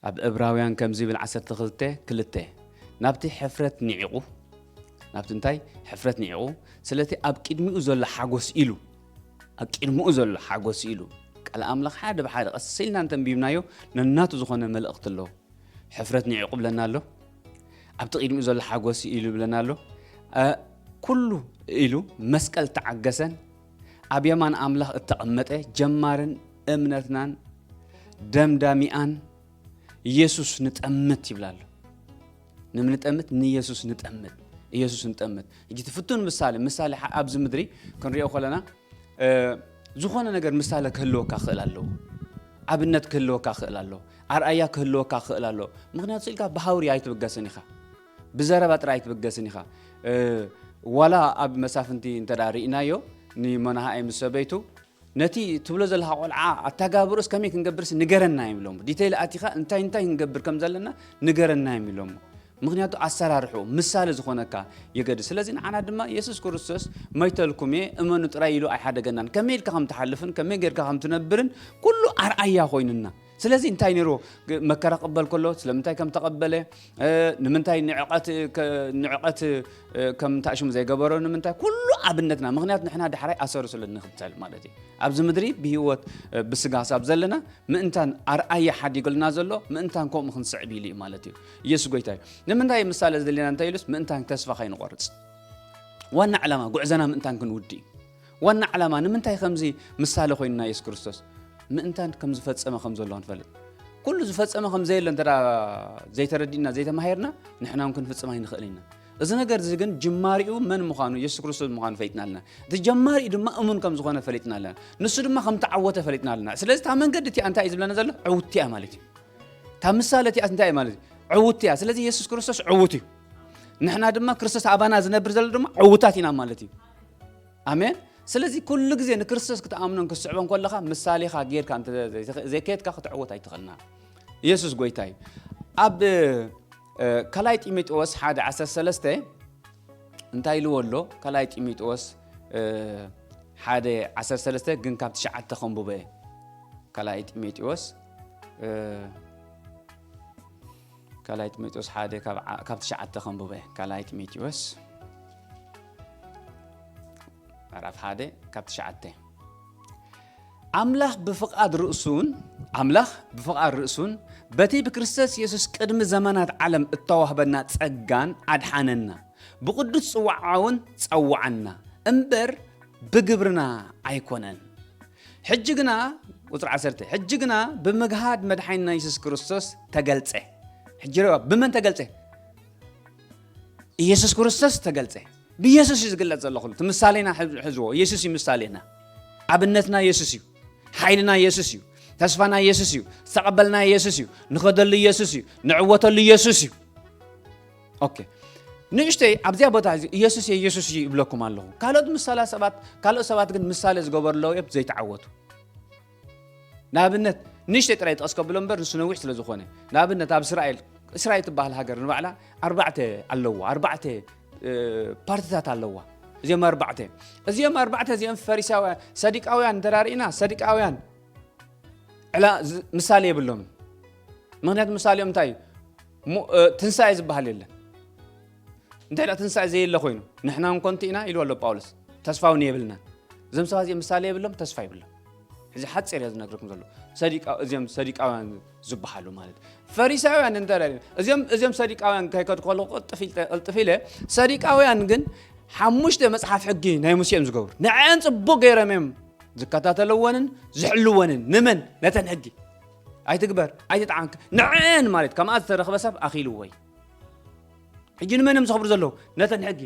ኣብ ዕብራውያን ከምዚ ይብል፣ ዓሰርተ ክልተ ክልተ፣ ናብቲ ሕፍረት ንዒቑ፣ ናብቲ እንታይ? ሕፍረት ንዒቑ፣ ስለቲ ኣብ ቅድሚኡ ዘሎ ሓጎስ ኢሉ፣ ኣብ ቅድሚኡ ዘሎ ሓጎስ ኢሉ። ቃል ኣምላኽ ሓደ ብሓደ ቀስ ኢልና እንተንቢብናዮ፣ ነናቱ ዝኾነ መልእኽቲ ኣለዎ። ሕፍረት ንዒቑ ብለና ኣሎ፣ ኣብቲ ቅድሚኡ ዘሎ ሓጎስ ኢሉ ብለና ኣሎ። እ፣ ኩሉ ኢሉ መስቀል ተዓገሰን ኣብ የማን ኣምላኽ እተቐመጠ፣ ጀማርን እምነትናን ደምዳሚኣን ኢየሱስ ንጠምት ይብላ ኣሎ። ንምንጠምት ንኢየሱስ ንጠምት፣ ኢየሱስ ንጠምት። ሕጂ እቲ ፍቱን ምሳሌ፣ ምሳሌ ሓ-፣ ኣብዚ ምድሪ ክንሪኦ ከለና፣ እ፣ ዝኾነ ነገር ምሳሌ ክህልወካ ክኽእል ኣለዎ። ኣብነት ክህልወካ ክኽእል ኣለዎ። ኣርኣያ ክህልወካ ክኽእል ኣለዎ። ምኽንያቱ ስኢልካ ብሃውሪ ኣይትብገስን ኢኻ። ብዘረባ ጥራይ ኣይትብገስን ኢኻ። እ፣ ዋላ ኣብ መሳፍንቲ እንተ ደኣ ርኢናዮ፣ ንመናሃኣይ ምስ ሰበይቱ፣ ነቲ ትብሎ ዘለኻ ቆልዓ ኣተጋብርኡስ ከመይ ክንገብርስ ንገረና እዮም ኢሎም። ዲቴይል ኣቲኻ እንታይ እንታይ ክንገብር ከም ዘለና ንገረና እዮም ኢሎም። ምኽንያቱ ኣሰራርሕኡ ምሳሌ ዝኾነካ የገድስ። ስለዚ ንዓና ድማ የሱስ ክርስቶስ መይተልኩም እየ እመኑ ጥራይ ኢሉ ኣይሓደገናን። ከመይ ኢልካ ከም ትሓልፍን ከመይ ጌርካ ከም ትነብርን ኩሉ ኣርኣያ ኮይኑና። ስለዚ እንታይ ነይርዎ? ግ-፣ መከራ ክቕበል ከሎ ስለምንታይ ከም ተቐበለ፣ እ፣ ንምንታይ ንዕቐት ከ-፣ ንዕቐት፣ እ፣ ከም ታሽሙ ዘይገበሮ ንምንታይ? ኩሉ ኣብነትና። ምኽንያቱ ንሕና ዳሕራይ ኣሰሩ ስለ ንኽተል ማለት እዩ። ኣብዚ ምድሪ ብህይወት፣ እ፣ ብስጋ ክሳብ ዘለና ምእንታን ኣርኣያ ሓዲጉልና ዘሎ ምእንታን ከምኡ ክንስዕብ ኢሉ እዩ ማለት እዩ። ኢየሱስ ጎይታ እዩ። ንምንታይ ምሳሌ ዘድልየና እንታይ ኢሉስ ምእንታን ተስፋ ከይንቆርጽ። ዋና ዕላማ ጉዕዞና ምእንታን ክንውድእ እዩ። ዋና ዕላማ ንምንታይ ከምዚ ምሳሌ ኮይንና የሱስ ክርስቶስ? ምእንታን ከም ዝፈጸመ ከም ዘሎ ክንፈልጥ። ኩሉ ዝፈጸመ ከም ዘየለ እንተ ደኣ ዘይተረዲእና፣ ዘይተማሂርና፣ ንሕና እውን ክንፍጽም ኣይንኽእልን ኢና። እዚ ነገር እዚ ግን ጅማሪኡ መን ምዃኑ፣ የሱስ ክርስቶስ ምዃኑ ፈሊጥና ኣለና። እቲ ጀማሪኡ ድማ እሙን ከም ዝኾነ ፈሊጥና ኣለና። ንሱ ድማ ከም ተዓወተ ፈሊጥና ኣለና። ስለዚ እታ መንገዲ እቲኣ እንታይ እዩ ዝብለና ዘሎ? ዕውቲ እያ ማለት እዩ። እታ ምሳሌ እቲኣ እንታይ እዩ ማለት እዩ? ዕውቲ እያ። ስለዚ የሱስ ክርስቶስ ዕዉት እዩ። ንሕና ድማ ክርስቶስ ኣባና ዝነብር ዘሎ ድማ ዕዉታት ኢና ማለት እዩ። ኣሜን። ስለዚ ኩሉ ግዜ ንክርስቶስ ክትኣምኖን ክትስዕቦን ከለኻ ምሳሌኻ ጌርካ እንተ ዘይከድካ ክትዕወት ኣይትኽእልና። ኢየሱስ ጎይታ እዩ። ኣብ፣ እ፣ ካልኣይ ጢሞቴዎስ ሓደ ዓሰርተ ሰለስተ እንታይ ኢልዎ ኣሎ? ካልኣይ ጢሞቴዎስ፣ እ፣ ሓደ ዓሰርተ ሰለስተ ግን ካብ ትሽዓተ ከንብቦ እየ። ካልኣይ ጢሞቴዎስ፣ እ፣ ካልኣይ ጢሞቴዎስ ሓደ ካብ ዓ-፣ ካብ ትሽዓተ ከንብቦ እየ። ካልኣይ ጢሞቴዎስ ምዕራፍ ሓደ ካብ ትሽዓተ። ኣምላኽ ብፍቓድ ርእሱን፣ ኣምላኽ ብፍቓድ ርእሱን በቲ ብክርስቶስ የሱስ ቅድሚ ዘመናት ዓለም እተዋህበና ጸጋን ኣድሓነና። ብቕዱስ ጽዋዓውን ጸውዓና እምበር ብግብርና ኣይኮነን። ሕጂ ግና፣ ቁጽሪ ዓሰርተ፣ ሕጂ ግና ብምግሃድ መድሓኒና የሱስ ክርስቶስ ተገልጸ። ሕጂ ርኦ፣ ብመን ተገልጸ? ኢየሱስ ክርስቶስ ተገልጸ። ብኢየሱስ እዩ ዝግለጽ ዘሎ ኩሉ። እቲ ምሳሌና ሕዝ-፣ ሕዝዎ። ኢየሱስ እዩ ምሳሌና። ኣብነትና ኢየሱስ እዩ። ሓይልና ኢየሱስ እዩ። ተስፋና ኢየሱስ እዩ። ዝተቐበልና ኢየሱስ እዩ። ንኸደሉ ኢየሱስ እዩ። ንዕወተሉ ኢየሱስ እዩ። ኦኬ። ንእሽተይ ኣብዚኣ ቦታ እዚ ኢየሱስ እየ፣ ኢየሱስ እዩ ይብለኩም ኣለኹ። ካልኦት ምሳሌ ሰባት፣ ካልኦት ሰባት ግን ምሳሌ ዝገበሩ ኣለዉ እዮም ዘይተዓወቱ። ንኣብነት ንእሽተይ ጥራይ ይጥቀስ ከብሎ እምበር ንሱ ነዊሕ ስለ ዝኾነ። ንኣብነት ኣብ እስራኤል፣ እስራኤል ትበሃል ሃገር ንባዕላ ኣርባዕተ ኣለዋ፣ ኣርባዕተ፣ እ፣ ፓርትታት ኣለዋ። እዚኦም ኣርባዕተ፣ እዚኦም ኣርባዕተ እዚኦም ፈሪሳውያን፣ ሰዲቃውያን እንተ ርኢና፣ ሰዲቃውያን ዕላ-፣ ዝ-፣ ምሳሌ የብሎምን። ምኽንያቱ ምሳሌኦም እንታይ እዩ? ሞ-፣ እ፣ ትንሳኤ ዝበሃል የለን። እንታይ ደኣ ትንሳኤ ዘየለ ኮይኑ፣ ንሕና እውን ኮንቲ ኢና ኢሉ ኣሎ ጳውሎስ። ተስፋ እውን የብልናን። እዞም ሰባት እዚኦም ምሳሌ የብሎም፣ ተስፋ የብሎም። ሕዚ ሓጺር እየ ዝነግረኩም ዘሎ። ሰዲቃ-፣ እዚኦም ሰዲቃውያን ዝበሃሉ ማለት እዩ። ፈሪሳውያን እንተ ደኣ፣ እዚኦም፣ እዚኦም ሰዲቃውያን ከይከድኩ ከለኹ ቅልጥፍ ኢል-፣ ቅልጥፍ ኢለ፣ ሰዲቃውያን ግን ሓሙሽተ መጽሓፍ ሕጊ ናይ ሙሴ እዮም ዝገብሩ። ንዐን ጽቡቕ ገይሮም እዮም ዝከታተለወንን ዝሕልወንን። ንመን? ነተን ሕጊ። ኣይትግበር፣ ኣይትጥዓን። ንዐን ማለት ከምኣ ዝተረኽበ ሰብ ኣኺልዎ እዩ። ሕጂ ንመን እዮም ዘኽብሩ ዘለዉ? ነተን ሕጊ።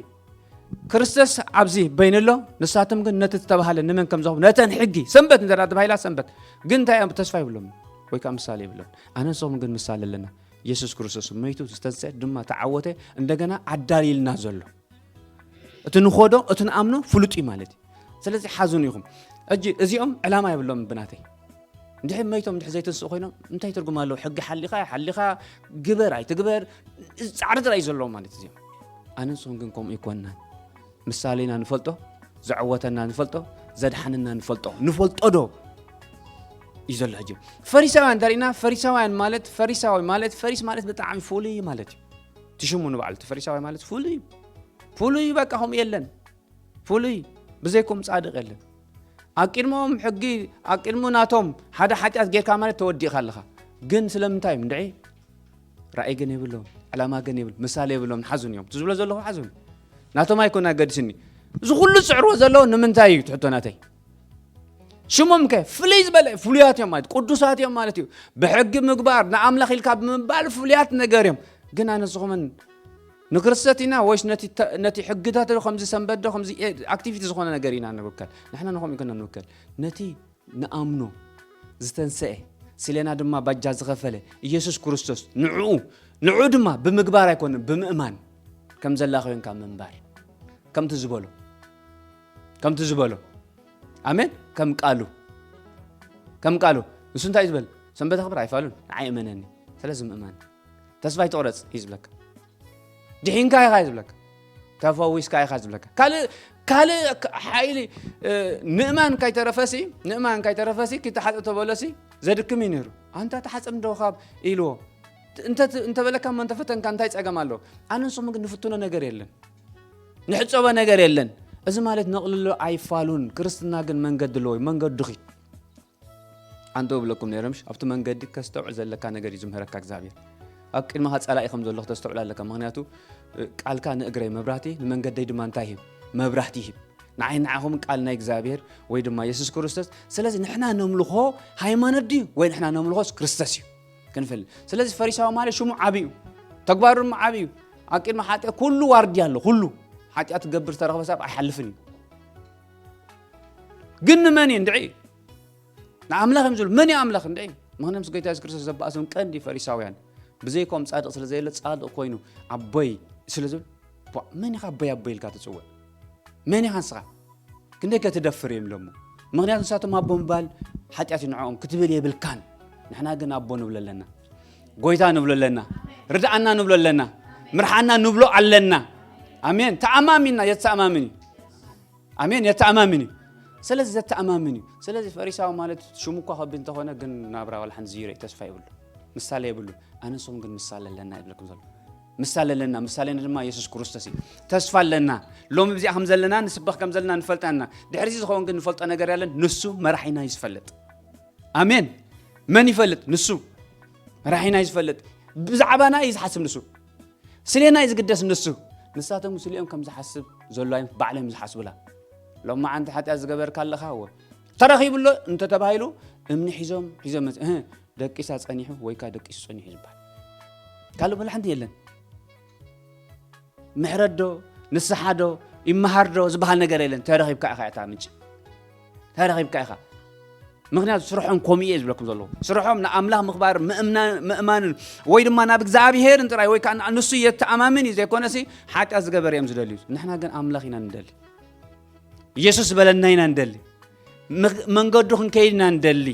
ክርስቶስ ኣብዚ በይኑ ኣሎ፣ ንሳቶም ግን ነቲ ዝተባህለ ንመን ከም ዘኽብሩ፣ ነተን ሕጊ። ሰንበት እንተ ደኣ ተባሂላ ሰንበት። ግን እንታይ እዮም? ተስፋ ይብሎም ወይ ከዓ ምሳሌ ይብሎም። ኣነ ንስኹም ግን ምሳሌ ኣለና። የሱስ ክርስቶስ መይቱ፣ ዝተንስአ ድማ ተዓወተ፣ እንደገና ኣዳልይልና ዘሎ። እቲ ንኾዶ፣ እቲ ንኣምኖ ፍሉጥ እዩ ማለት እዩ። ስለዚ ሓዝኑ ኢኹም። ሕጂ እዚኦም ዕላማ የብሎም ብናተይ። እንድሕር መይቶም እንድሕር ዘይተንስኡ ኮይኖም እንታይ ትርጉም ኣለዎ? ሕጊ ሓሊኻ፣ ሓሊኻ ግበር፣ ኣይትግበር፣ ጻዕሪ ጥራይ እዩ ዘለዎም ማለት እዚኦም። ኣነ ንስኹም ግን ከምኡ ይኮንናን። ምሳሌና ንፈልጦ፣ ዘዕወተና ንፈልጦ፣ ዘድሓነና ንፈልጦ። ንፈልጦ ዶ? እዩ ዘሎ። ሕጂ ፈሪሳውያን እንተሪእና፣ ፈሪሳውያን ማለት፣ ፈሪሳዊ ማለት፣ ፈሪስ ማለት ብጣዕሚ ፍሉይ ማለት እዩ። ትሽሙ ንባዕሉ እቲ ፈሪሳዊ ማለት ፍሉይ እዩ። ፍሉይ እዩ፣ በቃ ከምኡ የለን። ፍሉይ፣ ብዘይኮም ጻድቕ የለን። ኣብ ቅድሞም ሕጊ፣ ኣብ ቅድሚ ናቶም ሓደ ሓጢኣት ጌርካ ማለት ተወዲእካ ኣለኻ። ግን ስለምንታይ እዮም እንድዒ? ራእይ ግን የብሎም፣ ዕላማ ግን የብሎም፣ ምሳሌ የብሎም፣ ሓዙን እዮም። እቲ ዝብሎ ዘለኹ ሓዙን። ናቶም ኣይኮነ ኣገድስኒ። እዚ ኩሉ ዝጽዕርዎ ዘለዉ ንምንታይ እዩ ትሕቶ ናተይ? ሽሞም ከ ፍልይ ዝበለ ፍሉያት እዮም ማለት፣ ቅዱሳት እዮም ማለት እዩ። ብሕጊ ምግባር፣ ንኣምላኽ ኢልካ ብምባል ፍሉያት ነገር እዮም። ግን ኣነ ዝኾመን ንክርሰት ኢና ወይስ ነቲ ተ-፣ ነቲ ሕግታት ዶ ከምዚ ሰንበት ዶ ከምዚ ኤ-፣ ኣክቲቪቲ ዝኾነ ነገር ኢና ንውከል? ንሕና ንኸምኡ ይኮና ንውከል። ነቲ ንኣምኖ ዝተንስኤ፣ ስሌና ድማ ባጃ ዝኸፈለ ኢየሱስ ክርስቶስ፣ ንዕኡ፣ ንዕኡ ድማ ብምግባር ኣይኮነን፣ ብምእማን ከም ዘላ ኮይንካ ምንባር። ከምቲ ዝበሎ፣ ከምቲ ዝበሎ። ኣሜን። ከም ቃሉ፣ ከም ቃሉ። ንሱ እንታይ እዩ ዝበል? ሰንበት ኣኽብር ኣይፋሉን፣ ንዓይ እመነኒ። ስለዚ ምእማን። ተስፋ ኣይትቑረጽ እዩ ዝብለካ። ድሒንካ ኢኻ እዩ ዝብለካ። ተፈዊስካ ኢኻ ዝብለካ። ካልእ፣ ካልእ ክ-፣ ሓይሊ፣ እ፣ ንእማን ካይተረፈሲ፣ ንእማን ካይተረፈሲ፣ ክተሓጽብ ተበሎሲ፣ ዘድክም እዩ ነይሩ። ኣንታ ተሓጽብ እንዶ ካብ ኢልዎ። እንተ-፣ እንተበለካ እሞ እንተፈተንካ እንታይ ጸገም ኣለዎ? ኣነ ንስኹም ግን ንፍትኖ ነገር የለን። ንሕጸቦ ነገር የለን። እዚ ማለት ነቕልሎ ኣይፋሉን። ክርስትና ግን መንገዲ ኣለዎ፣ መንገዱ ኺድ። ኣንተ ብለኩም ነይረ ምሽ፣ ኣብቲ መንገዲ ከስተውዕል ዘለካ ነገር እዩ ዝምህረካ እግዚኣብሔር። ኣብ ቅድመኻ ጸላኢ ከም ዘሎ ክተስተውዕል ኣለካ። ምኽንያቱ፣ እ፣ ቃልካ ንእግረይ መብራህቲ፣ ንመንገደይ ድማ እንታይ ይህብ? መብራህቲ ይህብ። ንዓይ ንዓኹም ቃል ናይ እግዚኣብሔር ወይ ድማ የሱስ ክርስቶስ። ስለዚ ንሕና ነምልኾ ሃይማኖት ድዩ ወይ ንሕና ነምልኾስ ክርስቶስ እዩ? ክንፈልጥ። ስለዚ ፈሪሳዊ ማለት ሽሙ ዓቢ እዩ። ተግባሩ ድማ ዓቢ እዩ። ኣብ ቅድሚ ሓጢኣት ኩሉ ዋርድያ ኣሎ፣ ኩሉ። ሓጢኣት ክገብር ዝተረኽበ ሰብ ኣይሓልፍን እዩ። ግን ንመን እዩ እንድዒ? ንኣምላኽ እዮም ዝብሉ። መን እዩ ኣምላኽ እንድዒ? ምኽንያቱ ምስ ጎይታ የሱስ ክርስቶስ ዘባእሶም ቀንዲ ፈሪሳውያን። ብዘይኮም ጻድቕ ስለ ዘየለ ጻድቕ ኮይኑ ኣቦይ ስለ ዝብል፣ ቧ፣ መን ኢኻ ኣቦይ ኣቦይ ኢልካ ትጽውዕ? መን ኢኻ ንስኻ? ክንደይ ከ ትደፍር እዮም ኢሎሞ። ምኽንያቱ ንሳቶም ኣቦ ምባል ሓጢኣት እዩ ንዕኦም ክትብል የብልካን። ንሕና ግን ኣቦ ንብሎ ኣለና። ጎይታ ንብሎ ኣለና። ርድኣና ንብሎ ኣለና። ምርሓና ንብሎ ኣለና። ኣሜን። ተኣማሚንና የተኣማምን እዩ። ኣሜን። የተኣማምን እዩ። ስለዚ ዘተኣማምን እዩ። ስለዚ ፈሪሳዊ ማለት ሽሙ እኳ ከቢድ እንተኾነ ግን ናብራ ዋላ ሓንቲ ዚሮ እዩ፣ ተስፋ የብሉ። ምሳሌ የብሉ። ኣነ ንስኹም ግን ምሳሌ ኣለና ይብለኩም ዘሎ። ምሳሌ ኣለና። ምሳሌና ድማ የሱስ ክርስቶስ እዩ። ተስፋ ኣለና። ሎሚ ብዚኣ ከም ዘለና፣ ንስበኽ ከም ዘለና ንፈልጥ ኣለና። ድሕሪ እዚ ዝኸውን ግን ንፈልጦ ነገር የለን። ንሱ መራሒና እዩ ዝፈልጥ። ኣሜን። መን ይፈልጥ? ንሱ መራሒና እዩ ዝፈልጥ። ብዛዕባና እዩ ዝሓስብ ንሱ። ስሌና እዩ ዝግደስ ንሱ። ንሳቶም ስሊኦም ከም ዝሓስብ ዘሎ ኣይነት ባዕሎም እዮም ዝሓስቡላ። ሎማዓንቲ ሓጢኣት ዝገበርካ ኣለኻ እወ። ተረኺቡ ኣሎ እንተተባሂሉ እምኒ ሒዞም፣ ሒዞም መጽ-፣ እህ፣ ደቂሳ ጸኒሑ ወይ ከኣ ደቂሱ ጸኒሑ ዝበሃል። ካልእ ወላ ሓንቲ የለን። ምሕረት ዶ፣ ንስሓ ዶ፣ ይመሃር ዶ ዝበሃል ነገር የለን። ተረኺብካ ኢኻ እታ ምንጪ። ተረኺብካ ኢኻ። ምኽንያቱ ስርሖም ከምኡ እየ ዝብለኩም ዘለኹ። ስርሖም ንኣምላኽ ምኽባር፣ ምእምና-፣ ምእማንን ወይ ድማ ናብ እግዚኣብሄርን ጥራይ ወይ ከኣ ንሱ የተኣማምን እዩ ዘይኮነሲ ሓጢኣት ዝገበር እዮም ዝደልዩ። ንሕና ግን ኣምላኽ ኢና ንደሊ። ኢየሱስ ዝበለና ኢና ንደሊ። መ-፣ መንገዱ ክንከይድ ኢና ንደሊ።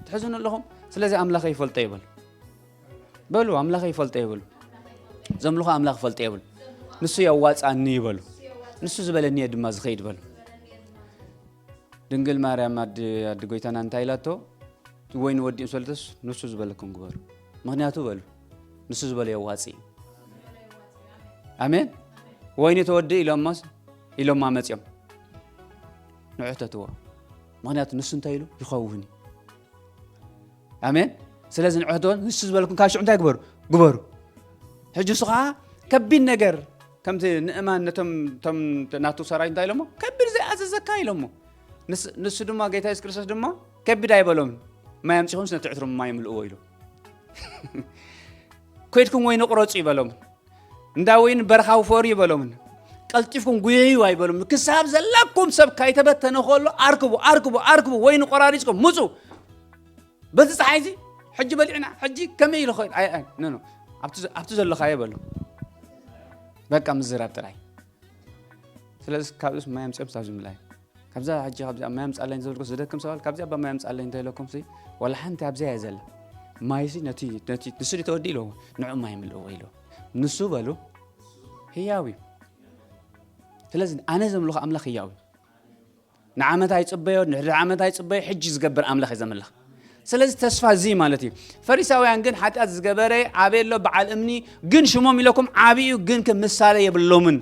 ትሕዝኑ ኣለኹም? ስለዚ ኣምላኸ ይፈልጦ ይበሉ። በሉ፣ ኣምላኸ ይፈልጦ ይበሉ። ዘምልኾ ኣምላኽ ይፈልጦ ይበሉ። ንሱ የዋጽኣኒ ይበሉ። ንሱ ዝበለኒ እየ ድማ ዝኸይድ በሉ። ድንግል ማርያም ኣዲ፣ ኣዲ ጎይታና እንታይ ኢላቶ? ወይኒ ወዲኡ ምስ በለቶስ ንሱ ዝበለኩም ግበሩ። ምኽንያቱ በሉ፣ ንሱ ዝበሎ የዋጽእ እዩ። ኣሜን። ወይኒ ተወድእ ኢሎሞስ፣ ኢሎማ መጽዮም። ንዑ ሕተትዎ። ምኽንያቱ ንሱ እንታይ ኢሉ? ይኸውን እዩ። ኣሜን። ስለዚ ንዑ ሕተትዎ፣ ንሱ ዝበለኩም ካብ ሽዑ እንታይ ግበሩ? ግበሩ። ሕጂ ንሱ ኸዓ ከቢድ ነገር፣ ከምቲ ንእማን ነቶም፣ ቶም ናቱ ሰራዊት እንታይ ኢሎሞ? ከቢድ ዘይኣዘዘካ ኢሎሞ። ንስ-፣ ንሱ ድማ ጌታ የሱስ ክርስቶስ ድማ ከቢድ ኣይበሎምን። ማይ ኣምጺኹምስ ነቲ ዕትሮም ማይ ምልእዎ ኢሉ። ኮይድኩም ወይኒ ቁረጹ ይበሎምን። እንዳ ወይኒ በረኻ ውፈሩ ይበሎምን። ቀልጢፍኩም ጉየዩ ኣይበሎምን። ክሳብ ዘላኩም ሰብ ካይተበተነ ከሎ ኣርክቡ፣ ኣርክቡ፣ ኣርክቡ፣ ወይኒ ቆራሪጽኩም ምጹ። በዚ ጸሓይ እዚ ሕጂ በሊዕና፣ ሕጂ ከመይ ኢሉ ኸይድ? ኣይ፣ ኣይ፣ ኖ፣ ኖ። ኣብቲ ዘ-፣ ኣብቲ ዘለኻዮ በሉ። በቃ ምዝራብ ጥራይ። ስለዚ ካብዚስ ማይ ኣምጽኦም ሳብ ዝምላይ። ካብዛ ሕጂ ካብዚኣ ማይ ኣምጻለኝ ዝበልኩ ዝደክም ሰብ ኣለ፣ ካብዚኣ እባ ማይ ኣምጻለኝ እንተ ኢለኩም ሲ፣ ዋላ ሓንቲ ኣብዚኣ እያ ዘላ። ማይ ሲ ነቲ፣ ነቲ፣ ንሱ ድዩ ተወዲ ኢልዎ፣ ንዑ ማይ ምልእዎ ኢልዎ። ንሱ በሉ ህያው እዩ። ስለዚ ኣነ ዘምልኾ ኣምላኽ ህያው እዩ። ንዓመት ኣይጽበዮ፣ ንድሕሪ ዓመት ኣይጽበዮ፣ ሕጂ ዝገብር ኣምላኽ እየ ዘምልኽ። ስለዚ ተስፋ እዚ ማለት እዩ። ፈሪሳውያን ግን ሓጢኣት ዝገበረ ዓብየ ኣሎ፣ በዓል እምኒ፣ ግን ሽሞም ኢለኩም ዓብዩ ግን ከም ምሳሌ የብሎምን።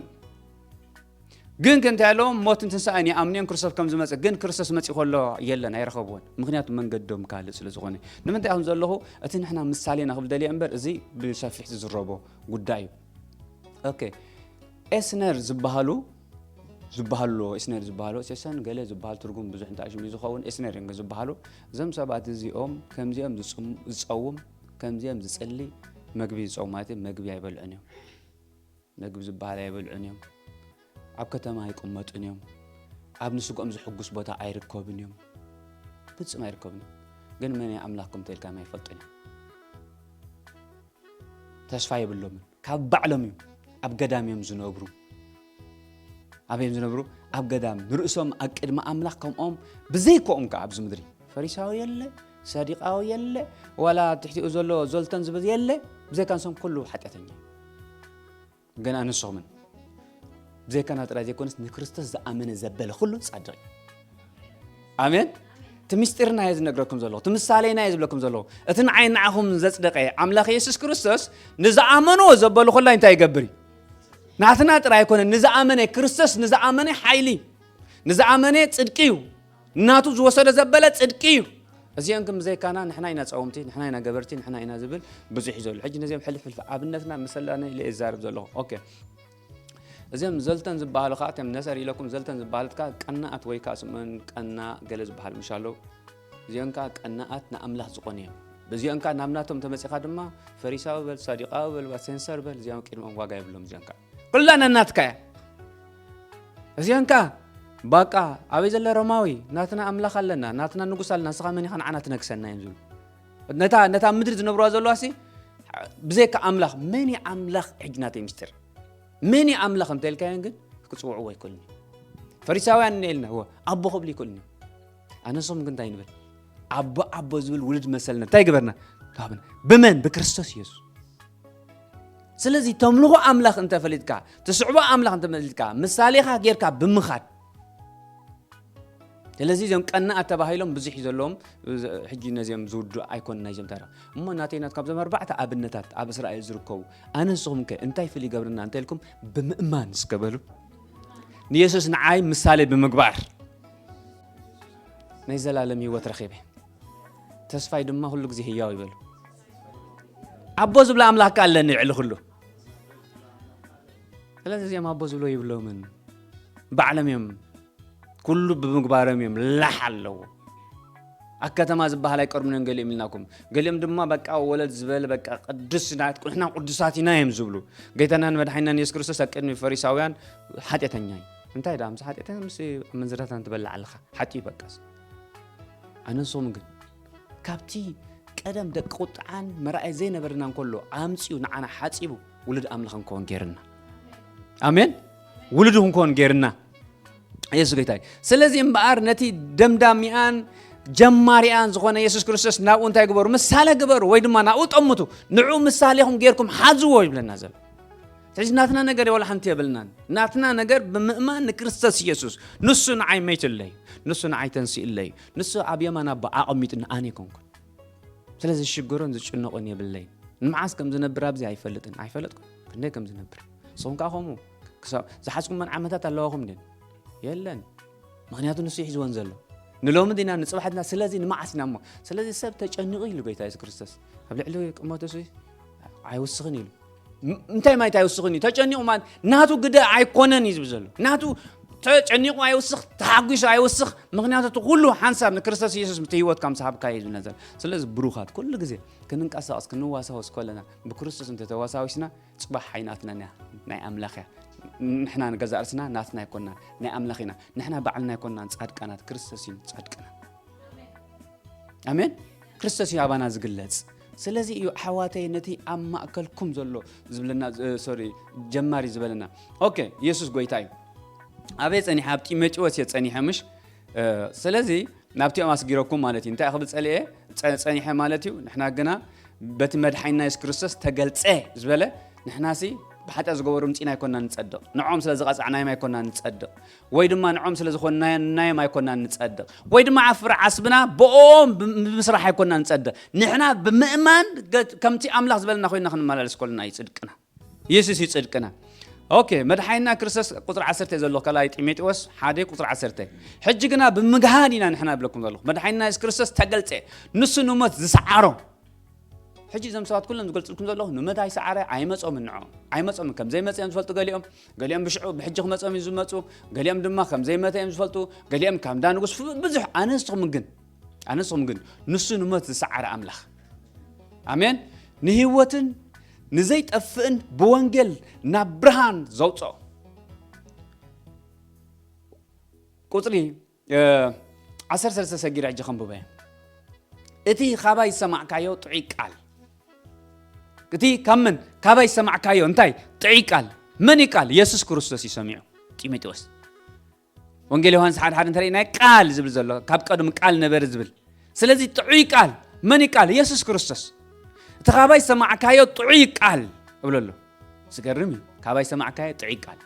ግን ከምታይ ኣለዎም ሞትን ትንሳኤን ይኣምኑ እዮም፣ ክርስቶስ ከም ዝመጽእ። ግን ክርስቶስ መጺእ ከሎ የለን፣ ኣይረኸብዎን። ምኽንያቱ መንገዶም ካልእ ስለ ዝኾነ። ንምንታይ ከም ዘለኹ እቲ ንሕና ምሳሌና ክብል ደልየ እምበር፣ እዚ ብሰፊሕ ዝዝረቦ ጉዳይ እዩ። ኦኬ፣ ኤስነር ዝበሃሉ ዝበሃሉ ኤስነር ዝበሃሉ ሴሰን ገለ ዝበሃል ትርጉም ብዙሕ እንታይ ሽም እዩ ዝኸውን፣ ኤስነር እዮም ዝበሃሉ። እዞም ሰባት እዚኦም ከምዚኦም ዝጽም- ዝጸውም፣ ከምዚኦም ዝጽሊ፣ መግቢ ዝጸውም ማለት እዩ፣ መግቢ ኣይበልዑን እዮም። መግቢ ዝበሃል ኣይበልዑን እዮም። ኣብ ከተማ ኣይቅመጡን እዮም። ኣብ ንስግኦም ዝሕጉስ ቦታ ኣይርከቡን እዮም። ፍጹም ኣይርከቡን እዮም። ግን መን ኣምላኽኩም ተልካም ኣይፈልጡን እዮም። ተስፋ የብሎምን። ካብ ባዕሎም እዮም ኣብ ገዳም እዮም ዝነብሩ። ኣበይ እዮም ዝነብሩ? ኣብ ገዳም። ንርእሶም ኣብ ቅድሚ ኣምላኽ ከምኦም ብዘይኮኦም ከኣ ኣብዚ ምድሪ ፈሪሳዊ የለ፣ ሰዲቃዊ የለ፣ ዋላ ትሕቲኡ ዘሎ ዞልተን ዝብል የለ። ብዘይካ ንሶም ኩሉ ሓጢኣተኛ። ግን ኣንስኹምን ብዘይካና ጥራይ ዘይኮነስ ንክርስቶስ ዝኣመነ ዘበለ ኩሉ ጻድቕ እዩ። ኣሜን። እቲ ምስጢርና እየ ዝነግረኩም ዘለኹ፣ እቲ ምሳሌና እየ ዝብለኩም ዘለኹ። እቲ ንዓይ ንዓኹም ዘጽደቀ ኣምላኽ የሱስ ክርስቶስ ንዝኣመንዎ ዘበሉ ኩላ እንታይ ይገብር እዩ? ናትና ጥራይ ኣይኮነን፣ ንዝኣመነ ክርስቶስ ንዝኣመነ ሓይሊ፣ ንዝኣመነ ጽድቂ እዩ። ናቱ ዝወሰዶ ዘበለ ጽድቂ እዩ። እዚኦም ግን ብዘይካና ንሕና ኢና ጸወምቲ፣ ንሕና ኢና ገበርቲ፣ ንሕና ኢና ዝብል ብዙሕ እዩ ዘሎ። ሕጂ ነዚኦም ሕልፍ ሕልፍ ኣብነትና ምሰላነ ኢለ እዛረብ ዘለኹ። ኦኬ። እዚኦም ዘልተን ዝበሃሉ ከዓ፣ እቶም ነሰር ኢለኩም ዘልተን ዝበሃሉት ከዓ ቀናኣት ወይ ከዓ ስምኦን ቀና ገለ ዝበሃል ምሽ ኣለዉ። እዚኦም ከዓ ቀናኣት ንኣምላኽ ዝኾኑ እዮም። እዚኦም ከዓ ናብ ናቶም ተመጺኻ ድማ ፈሪሳዊ በል፣ ሳዲቃዊ በል፣ ዋ ሴንሰር በል፣ እዚኦም ቅድሚኦም ዋጋ የብሎም። እዚኦም ከዓ ኩላ ነናትካ እያ። እዚኦም ከዓ ባቃ ኣበይ ዘሎ ሮማዊ ናትና ኣምላኽ ኣለና፣ ናትና ንጉስ ኣለና፣ ንስኻ መን ኢኻ ንዓና ትነግሰና እዮም ዝብሉ። ነታ ነታ ምድሪ ዝነብርዋ ዘለዋ ሲ ብዘይካ ኣምላኽ መን እዩ ኣምላኽ? ሕጂ ናተይ ምስጢር መን እዩ ኣምላኽ እንተልካዮን ግን ክጽውዕዎ ኣይክእሉን እዮም። ፈሪሳውያን እነ ኢልና እወ ኣቦ ክብሉ ይክእሉን እዮም። ኣነሶም ግን እንታይ ንብል? ኣቦ ኣቦ ዝብል ውሉድ መሰልና እንታይ ግበርና? ተዋህበና። ብመን? ብክርስቶስ ኢየሱስ። ስለዚ ተምልኾ ኣምላኽ እንተፈሊጥካ፣ ትስዕቦ ኣምላኽ እንተፈሊጥካ፣ ምሳሌኻ ጌርካ ብምኻድ። ስለዚ እዞም ቀናኣት ተባሂሎም ብዙሕ እዩ ዘለዎም። ሕጂ ነዚኦም ዝውድኡ ኣይኮን ናይዞም ታሪኽ እሞ ናተይ ናት ካብዞም ኣርባዕተ ኣብነታት ኣብ እስራኤል ዝርከቡ ኣነ ንስኹም ከ እንታይ ፍል ይገብርና እንተ ኢልኩም ብምእማን እስከ በሉ። ንየሱስ ንዓይ ምሳሌ ብምግባር ናይ ዘላለም ህይወት ረኺበ፣ ተስፋይ ድማ ኩሉ ግዜ ህያው ይበሉ። ኣቦ ዝብላ ኣምላኽ ከ ኣለኒ ልዕሊ ኩሉ። ስለዚ እዚኦም ኣቦ ዝብሎ ይብሎምን ባዕሎም እዮም ኩሉ ብምግባሮም እዮም ላሕ ኣለዎ። ኣብ ከተማ ዝበሃል ኣይቀርብንን ገሊኦም ኢልናኩም። ገሊኦም ድማ በቃ ወለድ ዝበለ በቃ ቅዱስ ኢና፣ ንሕና ቅዱሳት ኢና እዮም ዝብሉ። ጌታናን መድሓኒናን የሱስ ክርስቶስ ኣብ ቅድሚ ፈሪሳውያን ሓጢኣተኛ እዩ። እንታይ ደኣ ምስ ሓጢኣተኛ ምስ ኣመንዝራታን ትበልዕ ኣለኻ? ሓጢኡ በቃ። ኣነ ንስኹም ግን ካብቲ ቀደም ደቂ ቁጥዓን መርኣይ ዘይነበርና እንከሎ ኣምጺኡ ንዓና ሓጺቡ ውሉድ ኣምላኽ እንከውን ጌርና። ኣሜን። ውሉድ እንከውን ጌርና። የሱስ ጌታ እዩ። ስለዚ እምበኣር ነቲ ደምዳሚኣን ጀማሪኣን ዝኾነ የሱስ ክርስቶስ ናብኡ እንታይ ግበሩ? ምሳሌ ግበሩ ወይ ድማ ናብኡ ጠምቱ። ንዑ ምሳሌኹም ጌርኩም ሓዝዎ ይብለና ዘሎ። ስለዚ ናትና ነገር ወላ ሓንቲ የብልናን። ናትና ነገር ብምእማን ንክርስቶስ ኢየሱስ። ንሱ ንዓይ መይትለይ፣ ንሱ ንዓይ ተንሲእለይ፣ ንሱ ኣብ የማን ኣቦ ኣቐሚጡ ንኣነ ይኮንኩን። ስለዚ ዝሽግሮን ዝጭነቑን የብለይን። ንመዓስ ከም ዝነብር ኣብዚ ኣይፈልጥን። ኣይፈለጥኩን ክንደይ ከም ዝነብር። ንስኹም ከኣ ከምኡ። ክሳብ ዝሓዝኩመን ዓመታት ኣለዋኹም ድን? የለን። ምኽንያቱ ንሱ እዩ ሒዝወን ዘሎ። ንሎሚ ዲና፣ ንጽባሕ ዲና፣ ስለዚ ንመዓስ ኢና እሞ። ስለዚ ሰብ ተጨኒቑ ኢሉ ጎይታ የሱስ ክርስቶስ። ኣብ ልዕሊ ቁመቱ ሲ ኣይውስኽን ኢሉ። ም-፣ እንታይ ማለት ኣይውስኽን እዩ? ተጨኒቑ ማለት ናቱ ግደ ኣይኮነን እዩ ዝብል ዘሎ። ናቱ ተጨኒቑ ኣይውስኽ፣ ተሓጒሱ ኣይውስኽ። ምኽንያቱ እቲ ኩሉ ሓንሳብ ንክርስቶስ ኢየሱስ እቲ ህይወት ከም ዝሃብካ እዩ ዝብለና ዘሎ። ስለዚ ብሩኻት፣ ኩሉ ግዜ ክንንቀሳቐስ፣ ክንዋሳወስ ከለና፣ ብክርስቶስ እንተተዋሳዊስና፣ ጽባሕ ኣይናትናን እያ፣ ናይ ኣምላኽ እያ። ንሕና ንገዛእ ርእስና ናትና ኣይኮንናን፣ ናይ ኣምላኽ ኢና። ንሕና ባዕልና ኣይኮንናን ጻድቃናት፣ ክርስቶስ እዩ ጻድቅና። ኣሜን። ክርስቶስ እዩ ኣባና ዝግለጽ። ስለዚ እዩ ኣሕዋተይ ነቲ ኣብ ማእከልኩም ዘሎ ዝብለና፣ እ፣ ሶሪ፣ ጀማሪ ዝበለና። ኦኬ፣ ኢየሱስ ጎይታ እዩ። ኣበይ ጸኒሐ? ኣብ ጢሞቴዎስ እየ ጸኒሐ፣ ምሽ? እ፣ ስለዚ ናብቲኦም ኣስጊረኩም ማለት እዩ። እንታይ ክብል ጸሊኤ? ጸ-፣ ጸኒሐ ማለት እዩ። ንሕና ግና በቲ መድሓኒና የሱስ ክርስቶስ ተገልጸ ዝበለ፣ ንሕናሲ ብሓጢኣት ዝገበሩ ምጺና ኣይኮንና ንጸድቕ። ንዖም ስለ ዝቐጻዕናዮም ኣይኮንና ንጸድቕ። ወይ ድማ ንዖም ስለ ዝኾንናዮም ኣይኮንና ንጸድቕ። ወይ ድማ ዓፍር ዓስብና ብኦም ብምስራሕ ኣይኮንና ንጸድቕ። ንሕና ብምእማን ከምቲ ኣምላኽ ዝበለና ኮይንና ክንመላለስ ከለና እዩ ጽድቅና። የሱስ እዩ ጽድቅና። ኦኬ፣ መድሓኒና ክርስቶስ ቁጽሪ ዓሰርተ ዘሎ ካልኣይ ጢሞቴዎስ ሓደ ቁጽሪ ዓሰርተ። ሕጂ ግና ብምግሃድ ኢና ንሕና እብለኩም ዘለኹ። መድሓኒና የሱስ ክርስቶስ ተገልጸ። ንሱ ንሞት ዝሰዓሮ። ሕጂ እዞም ሰባት ኩሎም ዝገልጽልኩም ዘለኹ ንሞት ኣይሰዓረ ኣይመጾምን ንዖም። ኣይመጾምን ከም ዘይመጸ እዮም ዝፈልጡ ገሊኦም። ገሊኦም ብሽዑ ብሕጂ ክመጾም እዩ ዝመጹ። ገሊኦም ድማ ከም ዘይመተ እዮም ዝፈልጡ። ገሊኦም ካብ እንዳ ንጉስ ፍ-፣ ብዙሕ ኣነስኹም ግን ኣነስኹም ግን ንሱ ንሞት ዝሰዓረ ኣምላኽ። ኣሜን። ንህይወትን ንዘይጠፍእን ብወንጌል ናብ ብርሃን ዘውፅኦ። ቁፅሪ ዓሰርተ ሰለስተ ሰጊረ ሕጂ ከንብበ። እቲ ካባይ ዝሰማዕካዮ ጥዑይ ቃል፣ እቲ ካብ መን ካባይ ዝሰማዕካዮ እንታይ ጥዑይ ቃል? መን እዩ ቃል? የሱስ ክርስቶስ እዩ ሰሚዑ ጢሞቴዎስ። ወንጌል ዮሃንስ ሓደ ሓደ እንተሪእናይ ቃል ዝብል ዘሎ፣ ካብ ቀደም ቃል ነበረ ዝብል። ስለዚ ጥዑይ ቃል መን እዩ ቃል? የሱስ ክርስቶስ። እቲ ካባይ ዝሰማዕካዮ ጥዑይ ቃል እብሎ ኣሎ። ዝገርም እዩ። ካባይ ዝሰማዕካዮ ጥዑይ ቃል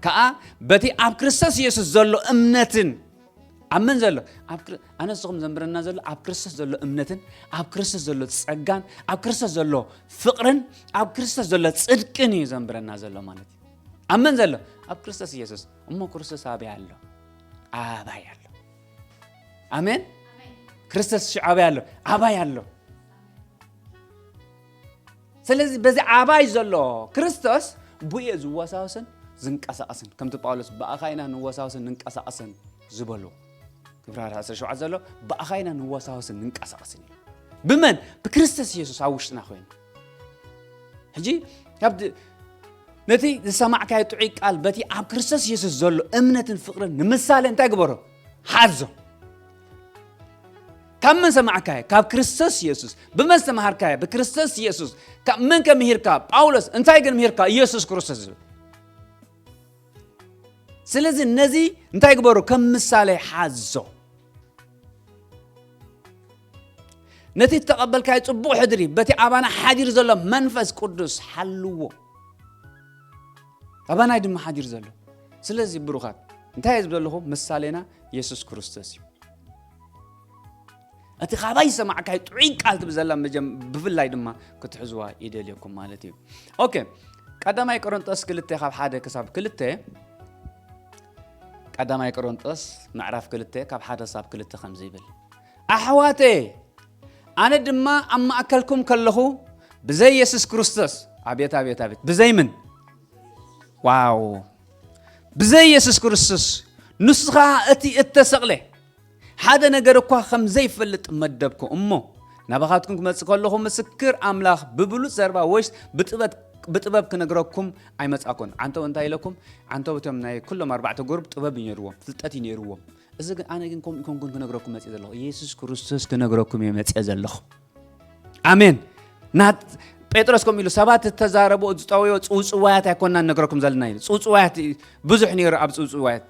ከኣ በቲ ኣብ ክርስቶስ የሱስ ዘሎ እምነትን ኣብ መን ዘሎ? ኣብ ክር-፣ ኣነ ንስኹም ዘንብረና ዘሎ ኣብ ክርስቶስ ዘሎ እምነትን ኣብ ክርስቶስ ዘሎ ጸጋን ኣብ ክርስቶስ ዘሎ ፍቕርን ኣብ ክርስቶስ ዘሎ ጽድቅን እዩ ዘንብረና ዘሎ ማለት እዩ። ኣብ መን ዘሎ? ኣብ ክርስቶስ የሱስ። እሞ ክርስቶስ ኣበይ ኣሎ? ኣባይ ኣሎ። ኣሜን። ክርስቶስ ሽዑ ኣበይ ኣሎ? ኣባይ ኣሎ። ስለዚ በዚ ኣባይ ዘሎ ክርስቶስ ብኡ ዝወሳወስን ዝንቀሳቐስን፣ ከምቲ ጳውሎስ ብኣኻ ኢና ንወሳወስን ንንቀሳቐስን ዝበሎ። ግብረ ሃዋርያት ዓሰርተ ሸውዓተ ዘሎ ብኣኻ ኢና ንወሳወስን ንንቀሳቐስን እዩ። ብመን? ብክርስቶስ የሱስ ኣብ ውሽጥና ኮይኑ። ሕጂ ካብ ድ-፣ ነቲ ዝሰማዕካዮ ጥዑይ ቃል በቲ ኣብ ክርስቶስ የሱስ ዘሎ እምነትን ፍቕርን ንምሳሌ እንታይ ግበሮ? ሓዞ። ካብ መን ሰማዕካዮ? ካብ ክርስቶስ የሱስ። ብመን ዝተምሃርካዮ? ብክርስቶስ የሱስ። ካብ መን ከ ምሂርካ? ጳውሎስ። እንታይ ግን ምሂርካ? የሱስ ክርስቶስ ዝብል። ስለዚ ነዚ እንታይ ግበሩ? ከም ምሳሌ ሓዞ። ነቲ እተቐበልካዮ ጽቡቕ ሕድሪ በቲ ኣባና ሓዲሩ ዘሎ መንፈስ ቅዱስ ሓልዎ። ኣባናይ ድማ ሓዲሩ ዘሎ። ስለዚ ብሩኻት፣ እንታይ እየ ዝብል ዘለኹ? ምሳሌና የሱስ ክርስቶስ እዩ። እቲ ካባይ ዝሰማዕካይ ጥዑይ ቃል ትብል ዘላ መጀም-፣ ብፍላይ ድማ ክትሕዝዋ ይደልየኩም ማለት እዩ። ኦኬ፣ ቀዳማይ ቆሮንጦስ ክልተ ካብ ሓደ ክሳብ ክልተ፣ ቀዳማይ ቆሮንጦስ ምዕራፍ ክልተ ካብ ሓደ ክሳብ ክልተ ከምዚ ይብል፣ ኣሕዋተየ፣ ኣነ ድማ ኣብ ማእከልኩም ከለኹ ብዘይ የሱስ ክርስቶስ፣ ኣቤት፣ ኣቤት፣ ኣቤት፣ ብዘይ ምን? ዋው! ብዘይ የሱስ ክርስቶስ፣ ንሱ ኸኣ እቲ እተሰቕለ፣ ሓደ ነገር እኳ ከም ዘይፈልጥ መደብኩ። እሞ ናባኻትኩም ክመጽእ ከለኹ፣ ምስክር ኣምላኽ ብብሉጽ ዘረባ ወይስ ብጥበብ፣ ብጥበብ ክነግረኩም ኣይመጻእኩን። ዓንተው እንታይ ኢለኩም? ዓንተው እቶም ናይ ኩሎም ኣርባዕተ ጉሩብ ጥበብ እዩ ነይርዎም፣ ፍልጠት እዩ ነይርዎም። እዚ ግን፣ ኣነ ግን ከምኡ ኣይኮንኩን ክነግረኩም መጽእ ዘለኹ። የሱስ ክርስቶስ ክነግረኩም እየ መጽእ ዘለኹ። ኣሜን። ናት-፣ ጴጥሮስ ከምኡ ኢሉ፣ ሰባት እተዛረብኦ ዝጠወዮ ጽውጽዋያት ኣይኮንና ንነግረኩም ዘለና ኢሉ። ጽውጽዋያት ብዙሕ ነይሩ ኣብ ጽውጽዋያት።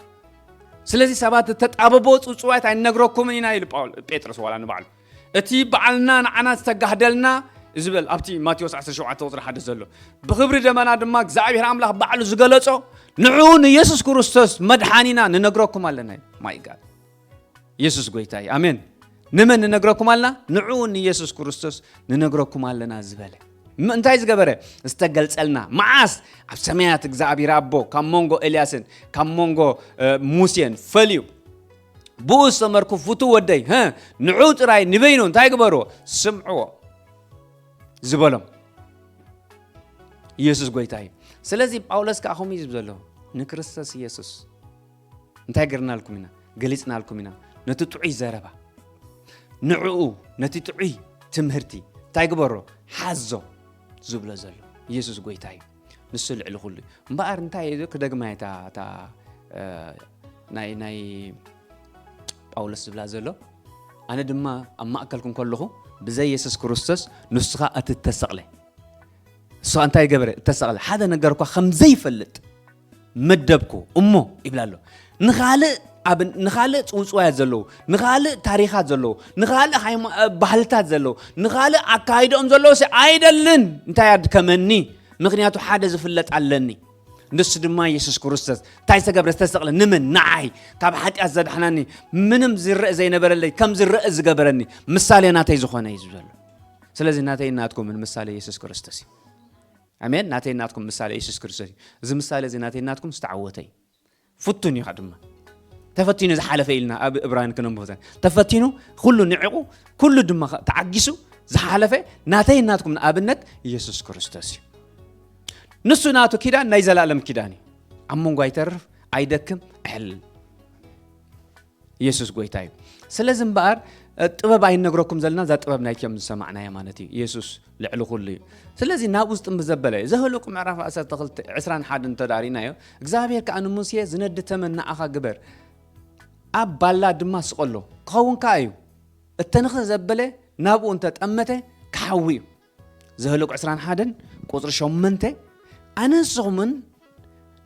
ስለዚ ሰባት እተጣበብኦ ጽውጽዋያት ኣይንነግረኩምን ኢና ኢሉ ጳውል-፣ ጴጥሮስ ዋላ ንባዕሉ። እቲ ባዕልና ንዓና ዝተጋህደልና ዝበል ኣብቲ ማቴዎስ ዓሰርተ ሸውዓተ ቁጽሪ ሓደ ዘሎ። ብኽብሪ ደመና ድማ እግዚኣብሔር ኣምላኽ ባዕሉ ዝገለጾ ንዕኡ ንየሱስ ክርስቶስ መድሓኒና ንነግረኩም ኣለና። ማይ ጋድ። የሱስ ጎይታ እዩ። ኣሜን። ንመን ንነግረኩም ኣለና? ንዕኡ ንየሱስ ክርስቶስ ንነግረኩም ኣለና ዝበለ። ም-፣ እንታይ ዝገበረ? ዝተገልጸልና። መዓስ? ኣብ ሰማያት እግዚኣብሔር ኣቦ ካብ መንጎ ኤልያስን ካብ መንጎ፣ እ፣ ሙሴን ፈልዩ። ብኡ ዝተመርኩ ፍቱ ወደይ፣ ህ፣ ንዑ ጥራይ ንበይኑ እንታይ ግበርዎ? ስምዕዎ ዝበሎም። ኢየሱስ ጎይታ እዩ። ስለዚ ጳውሎስ ከኣ ከምኡ እዩ ዝብል ዘሎ፣ ንክርስቶስ ኢየሱስ እንታይ ገርናልኩም ኢና? ገሊጽናልኩም ኢና። ነቲ ጥዑይ ዘረባ፣ ንዕኡ፣ ነቲ ጥዑይ ትምህርቲ እንታይ ግበሮ? ሓዞ ዝብሎ ዘሎ። ኢየሱስ ጎይታ እዩ። ንሱ ልዕሊ ኩሉ እዩ። እምበኣር እንታይ እዩ ክደግማ እታ፣ እታ፣ እ፣ ናይ፣ ናይ ጳውሎስ ዝብላ ዘሎ? ኣነ ድማ ኣብ ማእከልኩም ከለኹ ብዘይ የሱስ ክርስቶስ ንሱ ኸኣ እቲ እተሰቕለ። እሱ እንታይ ገበረ? እተሰቕለ። ሓደ ነገር እኳ ከም ዘይፈልጥ መደብኩ እሞ ይብላ ኣሎ። ንኻልእ ኣብ-፣ ንኻልእ ጽውጽዋያት ዘለዉ፣ ንኻልእ ታሪኻት ዘለዉ፣ ንኻልእ ሃይማ-፣ ባህልታት ዘለዉ፣ ንኻልእ ኣካይድኦም ዘለዉ ሲ ኣይደልን። እንታይ ኣድከመኒ? ምኽንያቱ ሓደ ዝፍለጥ ኣለኒ፣ ንሱ ድማ የሱስ ክርስቶስ። እንታይ ዝተገብረ? ዝተሰቕለ። ንምን? ንዓይ፣ ካብ ሓጢኣት ዘድሓናኒ፣ ምንም ዝረእ ዘይነበረለይ ከም ዝረእ ዝገበረኒ ምሳሌ ናተይ ዝኾነ እዩ ዘሎ። ስለዚ ናተይ ናትኩምን ምሳሌ የሱስ ክርስቶስ እዩ። ኣሜን። ናተይ ናትኩም ምሳሌ የሱስ ክርስቶስ እዩ። እዚ ምሳሌ እዚ ናተይ ናትኩም ዝተዓወተ እዩ። ፍቱን እዩ ድማ፣ ተፈቲኑ ዝሓለፈ ኢልና ኣብ እብራን ክነንብቦ ዘን ተፈቲኑ፣ ኩሉ ንዕቑ፣ ኩሉ ድማ ተዓጊሱ ዝሓለፈ ናተይ ናትኩም ንኣብነት የሱስ ክርስቶስ እዩ። ንሱ ናቱ ኪዳን ናይ ዘላለም ኪዳን እዩ። ኣብ መንጎ ኣይተርፍ፣ ኣይደክም፣ ኣይሕልል። የሱስ ጎይታ እዩ። ስለዚ እምበኣር ጥበብ ኣይነግረኩም ዘለና፣ እዛ ጥበብ ናይትዮም ዝሰማዕናያ ማለት እዩ። የሱስ ልዕሊ ኩሉ እዩ። ስለዚ ናብ ውስጥ ምስ ዘበለ ዘህልቁ ምዕራፍ ዓሰርተ ክልተ ዕስራን ሓደን እንተዳሪናዮ፣ እግዚኣብሔር ከኣ ንሙሴ ዝነዲ ተመን ንኣኻ ግበር፣ ኣብ ባላ ድማ ስቐሎ፣ ክኸውን ከኣ እዩ። እተንኽ ዘበለ ናብኡ እንተጠመተ ክሓዊ እዩ። ዘህልቁ ዕስራን ሓደን ቁጽሪ ሸሞንተ፣ ኣነ ንስኹምን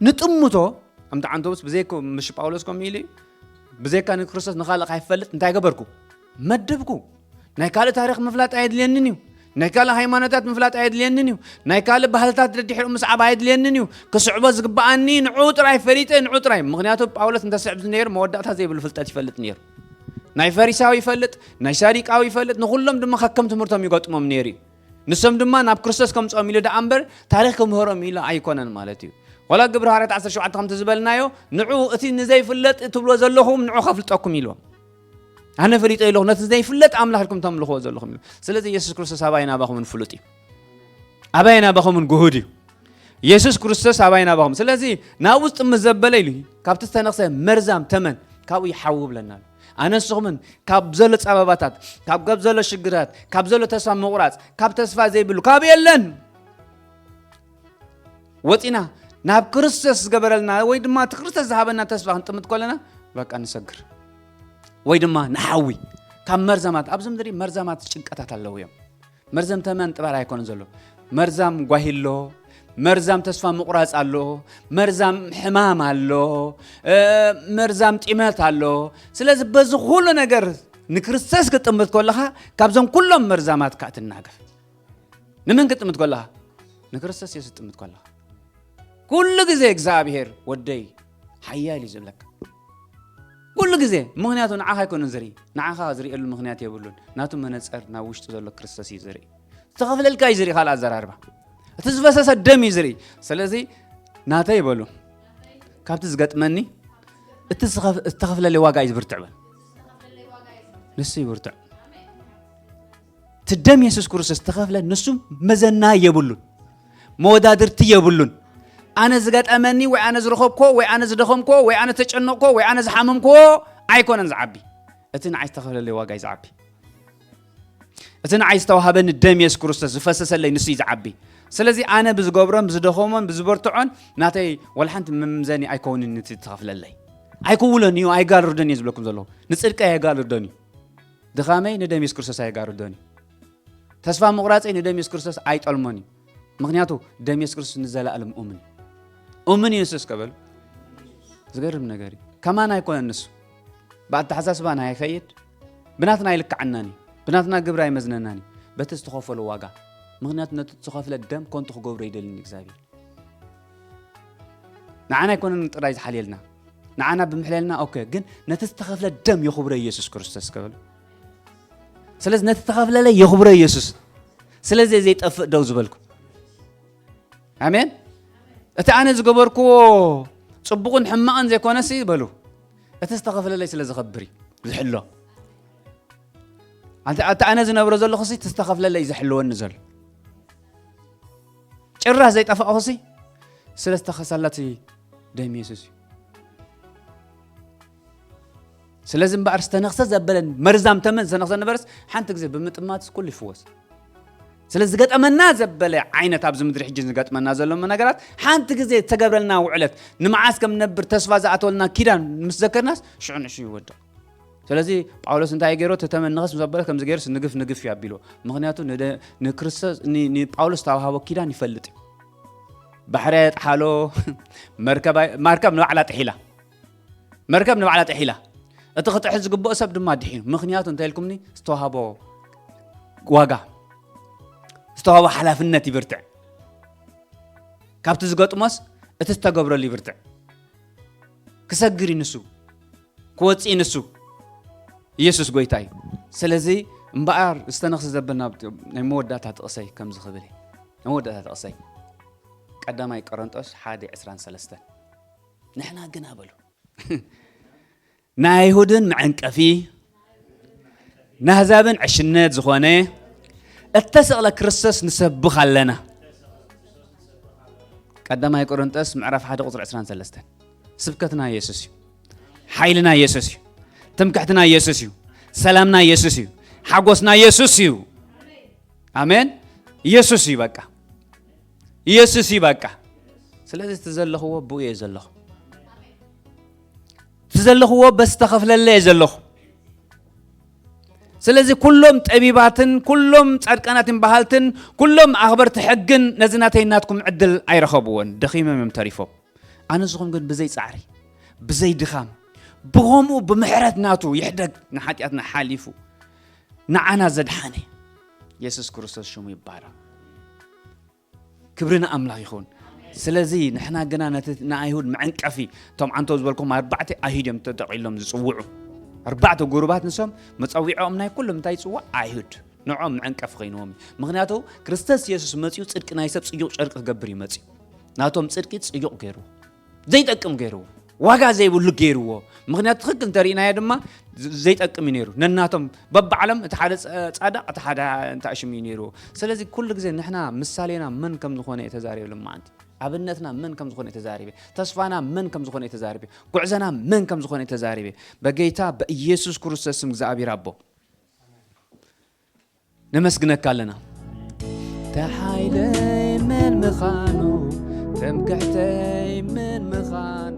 ንጥምቶ። ከምቲ ዓንቶብስ ብዘይኮ ምሽ ጳውሎስ ከምኡ ኢሉ እዩ፣ ብዘይካ ንክርስቶስ ንኻልእ ካይፈልጥ እንታይ ገበርኩ? መደብኩ። ናይ ካልእ ታሪኽ ምፍላጥ ኣየድልየንን እዩ። ናይ ካልእ ሃይማኖታት ምፍላጥ ኣየድልየንን እዩ። ናይ ካልእ ባህልታት ደድሕሪኡ ምስዓብ ኣየድልየንን እዩ። ክስዕቦ ዝግብኣኒ ንዑ ጥራይ ፈሊጠ፣ ንዑ ጥራይ። ምኽንያቱ ጳውሎስ እንተስዕብ ነይሩ መወዳእታ ዘይብሉ ፍልጠት ይፈልጥ ነይሩ። ናይ ፈሪሳዊ ይፈልጥ፣ ናይ ሳዲቃዊ ይፈልጥ፣ ንኹሎም ድማ ከከም ትምህርቶም ይገጥሞም ነይሩ እዩ። ንሶም ድማ ናብ ክርስቶስ ከምጽኦም ኢሉ ደኣ እምበር ታሪኽ ክምህሮም ኢሉ ኣይኮነን ማለት እዩ። ዋላ ግብሪ ሃዋርያት ዓሰርተ ሸውዓተ ከምቲ ዝበልናዮ፣ ንዑ እቲ ንዘይፍለጥ ትብሎ ዘለኹም ንዑ ከፍልጠኩም ኢልዎም። ኣነ ፈሊጠ ኣለኹ፣ ነቲ ዘይፍለጥ ኣምላኽ ኢልኩም ተምልኽዎ ዘለኹም ኢሉ። ስለዚ የሱስ ክርስቶስ ኣባይ ናባኹምን ፍሉጥ እዩ። ኣባይ ናባኹምን ግሁድ እዩ። የሱስ ክርስቶስ ኣባይ ናባኹም። ስለዚ ናብ ውስጥ ምስ ዘበለ ኢሉ ካብቲ ዝተነኽሰ መርዛም ተመን ካብኡ ይሓዊ ብለና ኣሎ። ኣነ ንስኹምን ካብ ዘሎ ጸበባታት፣ ካብ ገብ ዘሎ ሽግራት፣ ካብ ዘሎ ተስፋ ምቑራጽ፣ ካብ ተስፋ ዘይብሉ፣ ካብ የለን ወጺና ናብ ክርስቶስ ዝገበረልና ወይ ድማ እቲ ክርስቶስ ዝሃበና ተስፋ ክንጥምት ከለና በቃ ንሰግር ወይ ድማ ንሓዊ ካብ መርዛማት። ኣብዚ ምድሪ መርዛማት ጭንቀታት ኣለዉ እዮም። መርዘም ተመን ጥባር ኣይኮነን ዘሎ። መርዛም ጓሂ ኣሎ፣ መርዛም ተስፋ ምቑራጽ ኣሎ፣ መርዛም ሕማም ኣሎ፣ እ፣ መርዛም ጢመት ኣሎ። ስለዚ በዚ ኩሉ ነገር ንክርስቶስ ክትጥምት ከለኻ ካብዞም ኩሎም መርዛማት ከኣ ትናገፍ። ንመን ክትጥምት ከለኻ? ንክርስቶስ የሱስ ክትጥምት ከለኻ። ኩሉ ግዜ እግዚኣብሔር ወደይ ሓያል እዩ ዝብለካ። ኩሉ ግዜ። ምኽንያቱ ንዓኻ ኣይኮነን ዝርኢ። ንዓኻ ዝርእየሉ ምኽንያት የብሉን። ናቱ መነጸር ናብ ውሽጢ ዘሎ ክርስቶስ እዩ ዝርኢ። ዝተኸፍለልካ እዩ ዝርኢ፣ ካልእ ኣዘራርባ። እቲ ዝፈሰሰ ደም እዩ ዝርኢ። ስለዚ ናተይ በሉ፣ ካብቲ ዝገጥመኒ እቲ ዝተኸፍ-፣ ዝተኸፍለለይ ዋጋ እዩ ዝብርትዕ በል። ንሱ ይብርትዕ። እቲ ደም የሱስ ክርስቶስ ዝተኸፍለ ንሱ መዘና የብሉን፣ መወዳድርቲ የብሉን። ኣነ ዝገጠመኒ ወይ ኣነ ዝረኸብኮ ወይ ኣነ ዝደኸምኮ ወይ ኣነ ተጨነቕኮ ወይ ኣነ ዝሓመምኮ ኣይኮነን ዝዓቢ። እቲ ንዓይ ዝተኸፍለለይ ዋጋ እዩ ዝዓቢ። እቲ ንዓይ ዝተዋህበኒ ደም የሱስ ክርስቶስ ዝፈሰሰለይ ንሱ እዩ ዝዓቢ። ስለዚ ኣነ ብዝገብሮን ብዝደኸሞን ብዝበርትዖን ናተይ ወላ ሓንቲ መምዘኒ ኣይከውንን። እቲ ዝተኸፍለለይ ኣይክውሎን እዩ፣ ኣይጋርዶን እየ ዝብለኩም ዘለኹ። ንጽድቀይ ኣይጋርዶን እዩ። ድኻመይ ንደም የሱስ ክርስቶስ ኣይጋርዶን እዩ። ተስፋ ምቑራጸይ ንደም የሱስ ክርስቶስ ኣይጠልሞን እዩ። ምኽንያቱ ደም የሱስ ክርስቶስ ንዘለኣለም እሙን እዩ። እሙን እዩ ንሱ እስከ በሉ። ዝገርም ነገር እዩ። ከማን ኣይኮነን ንሱ። ብኣተሓሳስባና ኣይኸይድ፣ ብናትና ኣይልክዓናን እዩ፣ ብናትና ግብሪ ኣይመዝነናን እዩ። በቲ ዝተኸፈሎ ዋጋ። ምኽንያቱ ነቲ ዝተኸፍለ ደም ከንቱ ክገብሮ ይደልን እግዚኣብሔር። ንዓና ኣይኮነን ጥራይ ዝሓልየልና፣ ንዓና ብምሕለልና ኦኬ፣ ግን ነቲ ዝተኸፍለ ደም የኽብሮ ኢየሱስ ክርስቶስ ከበሉ። ስለዚ ነቲ ዝተኸፍለለይ የኽብሮ ኢየሱስ። ስለዚ ዘይጠፍእ ደው ዝበልኩ። ኣሜን። እቲ ኣነ ዝገበርክዎ ጽቡቕን ሕማቕን ዘይኮነሲ በሉ፣ እቲ ዝተኸፍለለይ ስለ ዝኸብር እዩ ዝሕሎ። ኣንተ፣ ኣንተ ኣነ ዝነብሮ ዘለኹሲ እቲ ዝተኸፍለለይ ዝሕልወኒ ዘሎ። ጭራሽ ዘይጠፋእኹሲ ስለ ዝተኸሰለቲ ደም የሱስ እዩ። ስለዚ እምበኣር ዝተነኽሰ ዘበለን መርዛም ተመን ዝተነኽሰ ነበርስ ሓንቲ ግዜ ብምጥማትስ ኩሉ ይፍወስ። ስለ ዝገጠመና ዘበለ ዓይነት ኣብዚ ምድሪ ሕጂ ዝገጥመና ዘሎ ነገራት ሓንቲ ግዜ ዝተገብረልና ውዕለት ንመዓስ ከም ንነብር ተስፋ ዝኣተወልና ኪዳን ምስ ዘከርናስ ሽዑ ንእሽቱ ይወድቕ። ስለዚ ጳውሎስ እንታይ ገይሩ? እቲ ተመን ንኸስ ምስ ኣበለ ከምዚ ገይሩስ ንግፍ ንግፍ እዩ ኣቢልዎ። ምኽንያቱ ንደ-፣ ንክርስቶስ፣ ን-፣ ንጳውሎስ ዝተዋህቦ ኪዳን ይፈልጥ እዩ። ባሕሪ ኣየጥሓሎ፣ መርከብ ኣይ-፣ መርከብ ንባዕላ ጥሒላ። መርከብ ንባዕላ ጥሒላ። እቲ ክጥሕል ዝግብኦ ሰብ ድማ ድሒኑ። ምኽንያቱ እንታይ ኢልኩምኒ? ዝተዋህቦ ዋጋ፣ ዝተዋህቦ ሓላፍነት ይብርትዕ። ካብቲ ዝገጥሞስ እቲ ዝተገብረሉ ይብርትዕ። ክሰግር እዩ ንሱ፣ ክወፅእ እዩ ንሱ። ኢየሱስ ጎይታ እዩ። ስለዚ እምበኣር ዝተነኽሲ ዘበልና ናይ መወዳእታ ጥቕሰይ ከምዚ ክብል እየ። ናይ መወዳእታ ጥቕሰይ ቀዳማይ ቆሮንጦስ ሓደ ዕስራን ሰለስተን። ንሕና ግና በሉ ንኣይሁድን መዐንቀፊ ናህዛብን ዕሽነት ዝኾነ እተሰቕለ ክርስቶስ ንሰብኽ ኣለና። ቀዳማይ ቆሮንጦስ ምዕራፍ ሓደ ቁፅሪ ዕስራን ሰለስተን። ስብከትና ኢየሱስ እዩ። ሓይልና ኢየሱስ እዩ። ትምክሕትና ኢየሱስ እዩ። ሰላምና ኢየሱስ እዩ። ሓጎስና ኢየሱስ እዩ። ኣሜን። ኢየሱስ እዩ በቃ። ኢየሱስ እዩ በቃ። ስለዚ እቲ ዘለኽዎ ብኡ እየ ዘለኹ። እቲ ዘለኽዎ በዚ ተኸፍለለ እየ ዘለኹ። ስለዚ ኩሎም ጠቢባትን ኩሎም ጻድቃናትን በሃልትን ኩሎም ኣኽበርቲ ሕግን ነዚ ናተይ ናትኩም ዕድል ኣይረኸብዎን፣ ደኺሞም እዮም ተሪፎም። ኣነ ንስኹም ግን ብዘይ ጻዕሪ፣ ብዘይ ድኻም፣ ብኸምኡ ብምሕረት ናቱ ይሕደግ ንሓጢኣትና ሓሊፉ ንዓና ዘድሓነ የሱስ ክርስቶስ ሽሙ ይባረኽ። ክብሪ ንኣምላኽ ይኹን። ስለዚ ንሕና ግና ነቲ ንኣይሁድ መዐንቀፊ፣ እቶም ዓንተው ዝበልኩም ኣርባዕተ ኣይሁድ እዮም ተጠቒሎም ዝጽውዑ። ኣርባዕተ ጉሩባት ንሶም መጸዊዖም ናይ ኩሎም እንታይ ይጽዋዕ? ኣይሁድ። ንዖም መዐንቀፊ ኮይንዎም እዩ። ምኽንያቱ ክርስቶስ የሱስ መጺኡ ጽድቂ ናይ ሰብ ጽዩቕ ጨርቂ ክገብር እዩ መጺኡ። ናቶም ጽድቂ ጽዩቕ ገይርዎ። ዘይጠቅም ገይርዎ። ዋጋ ዘይብሉ ገይርዎ። ምኽንያቱ ትኽክል እንተሪእናዮ ድማ ዝ-፣ ዘይጠቅም እዩ ነይሩ። ነናቶም በብዓለም እቲ ሓደ ጸ-፣ ጻድቕ፣ እቲ ሓደ እንታሽም እዩ ነይርዎ። ስለዚ ኩሉ ግዜ ንሕና ምሳሌና መን ከም ዝኾነ እየ ተዛሪበ ልማዓንቲ። ኣብነትና መን ከም ዝኾነ እየ ተዛሪበ። ተስፋና መን ከም ዝኾነ እየ ተዛሪበ። ጉዕዘና መን ከም ዝኾነ እየ ተዛሪበ። በጌታ በኢየሱስ ክርስቶስ ስም እግዚኣብሔር ኣቦ ነመስግነካ ኣለና። ተሓይለይ መን ምዃኑ፣ ትምክሕተይ መን ምዃኑ፣